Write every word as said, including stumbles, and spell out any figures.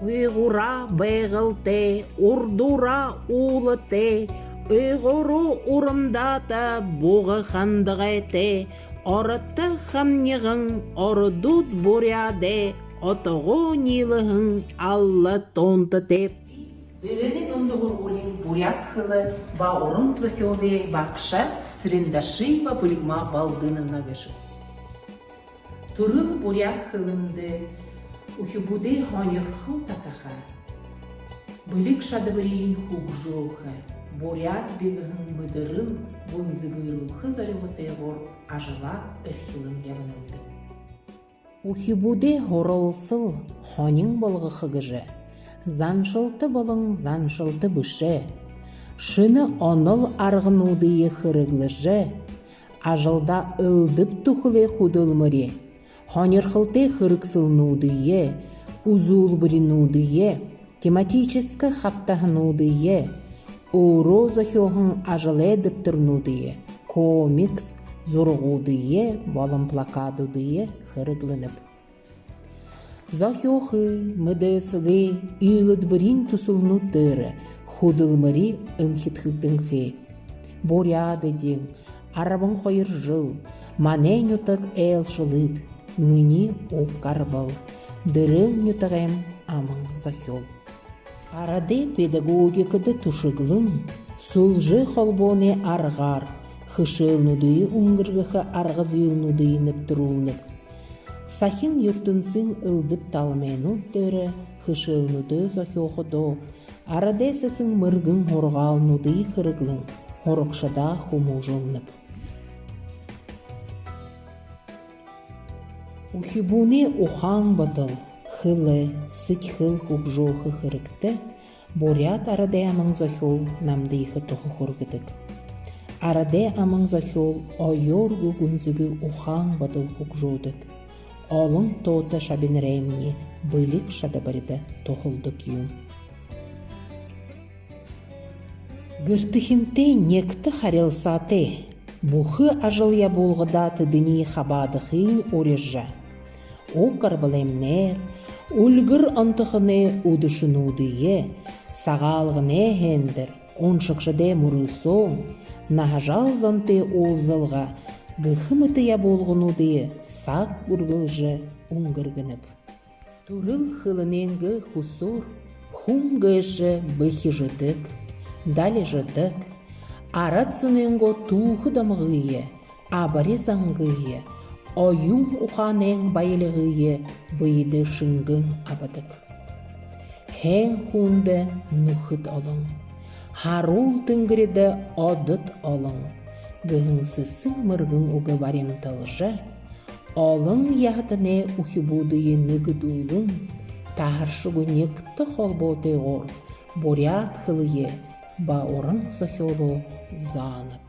Уйгуураа Байгалтай, урдуураа уулатай, уйгуураа урамдаата, буга хандагайтай, ородто хамниган, ородууд буряадай, отогоо ниилэһэн алла тоонтотойб. Дэрээнэй дунда һургуулиин буряад хэлэ ба уран зохёолой багша Цырендашиева Бэлигма Балдыновна гээшэб. Түрэл буряад хэлэндэ үхибүүдэй һонирхол татаха, бэлиг шадабариинь хүгжөөхэ, буряад би гэһэн мэдэрэл гүнзэгырүүлхэ зорилготойгоор ажалаа эрхилэн ябанабди. Үхибүүдэй һуралсал һонин болгохо гэжэ заншалта болон заншалта бэшэ, шэнэ онол аргануудые хэрэглэжэ, ажалдаа элдэб түхэлэй хүдэлмэри, һонирхолтой хэрэгсэлнүүдые, үзүүлбэринүүдые, тематическа хабтаһануудые, өөрөө зохёоһон ажалай дэбтэрнүүдые, комикс, зурагуудые болон плакадуудые хэрэглэнэб. Зохёохы, мэдээсэлэй, үйлэдбэриин түсэлнүүд дээрэ хүдэлмэри эмхидхэгдэнхэй. Буряад эдин, арбан хоёр жэл, манай нютаг айлшалыт, минии уг гарбал, Дэрээн нютагайм аман зохёол. Арадай педагогикада түшэглэн, сүлжээ холбооной аргаар хэшээлнүүдые үнгэргэхэ арга зүйнүүдые нэбтэрүүлнэб. Сахим юртэмсын элдэб талмайнууд дээрэ хэшээлнүүдээ зохёоходоо арадай сэсэн мэргэн һургаалнуудые хэрэглэн, һурагшадаа хүмүүжүүлнэб. Үхибүүнэй ухаан бодол, хэлэ, сэдьхэл хүгжөөхэ хэрэгтэ буряад арадай аман зохёол намда ехэ туһа хүргэдэг. Арадай аман зохёол оёоргүй гүнзэгы ухаан бодол хүгжөөдэг. Олон тоото шабинараймни бэлиг шадабарида туһалдаг юм. Гэртэхинтэй нягта харилсаатай, бүхы ажал ябуулгадаа тэдэниие хабаадахыень урижа, уг гарбалаймнай, үльгэр онтохоной үдэшэнүүдые, Сагаалганай һайндэр, уншагшадай мүрысөөн, наһажаал зонтой уулзалга гэхэ мэтэ ябуулгануудые саг үргэлжэ үнгэргэнэб. Түрэл хэлэнэйнгээ хүсөөр хүн гээшэ бэхижэдэг, далижадаг, арад зонойнгоо түүхэ домогые, абари зангые, оюун ухаанай баялигые бэедээ шэнгээн абадаг. Һайн хүндэ нүхэд олон, һаруул тэнгэридэ одод олон гэһэн сэсэн мэргэн үгэ баримталжа, олон яһатанай үхибүүдые нэгэдүүлэн, таһаршагүй нягта холбоотойгоор буряад хэлэеэ ба уран зохёолоо заанаб.